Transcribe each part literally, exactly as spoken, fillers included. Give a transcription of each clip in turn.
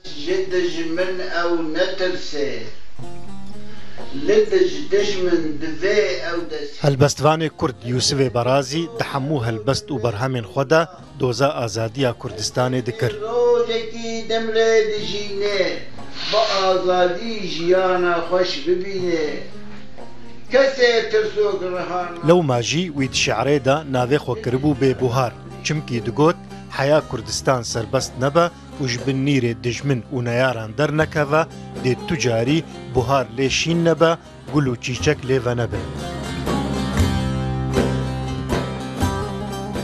Ji dijmin ew netirse. Li dij dijmin divê ew dest. Helbestvanê Kurd Yûsifê Berazî di hemû helbest û berhemên xwe de doza azadiya Kurdistanê dikir. Rojekî demre dijîne, bi azadî jiyana xweş bibîne. Kesê tirsok rihana. Lewma jî wî di şi'rê de navê xwe kiribû Bêbuhar, çimkî digot, heya Kurdistan serbest nebe û ji bin nîrê dijmin û neyaran dernekeve, dê tu carî buhar lê şîn nebe, gul û çîçek lê venebin.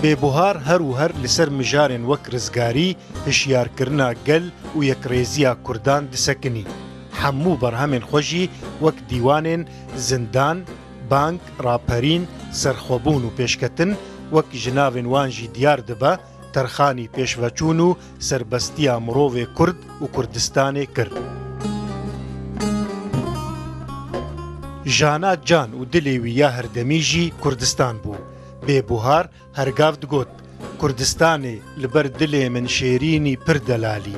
Bêbuhar her û her li ser mijarên wek rizgarî, hişyarkirina gel û yekrêziya Kurdan disekinî. Hemû berhemên xwe jî wek dîwanên Zindan, Bang, Raperîn, Serxwebûn û Pêşketin wek ji navên wan jî diyar dibe, terxanî pêşveçûn û serbestiya mirovê Kurd û Kurdistanê kir. Jana can û dilê wî ya herdemî jî Kurdistan bû. Bêbuhar her gav digot, Kurdistanê li ber dilê min şêrînî pir delalî.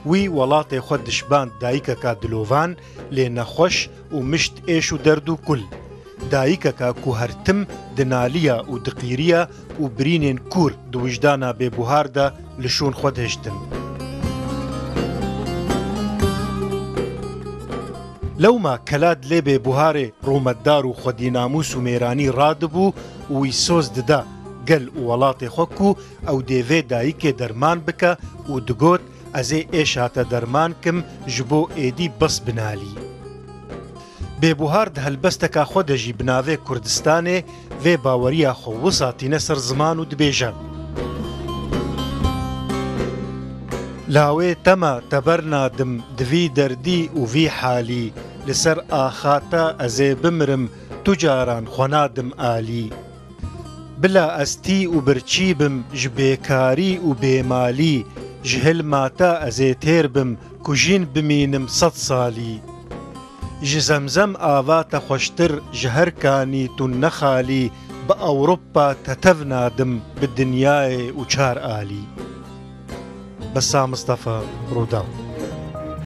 Wî welatê xwe dişiband dayikeka dilovan, lê nexweş û mişt êş û derd û kul. Dayikeka ku her tim dinaliya û diqîriya û birînên kûr di wijdana Bêbuhar de li şûn xwe dihiştin. Lewma kela dilê Bêbuharê rûmetdar û xwedî namûs û mêranî radibû û wî soz dida gel û welatê xwe ku ew dê vê dayikê derman bike û digot, ez ê êşa te derman kim, ji bo êdî bes binalî. Bêbuhar di helbesteka xwe de jî bi navê Kurdistanê vê baweriya xwe wisa tîne ser ziman û dibêje, Lawê te me teber nadim di vî derdî û vî halî, li ser axa te ez ê bimirim, tu caran xwe nadim alî. Bila ez tî û birçî bim ji bêkarî û bêmalî, ji hilma te ez ê têr bim, ku jîn bimînim sed salî. Ji zemzem ava te xweştir ji her kanî tûn nexalî, bi Ewropa te tev nadim, bi dinyayê û çar alî. Bessam Mistefa, Rûdaw.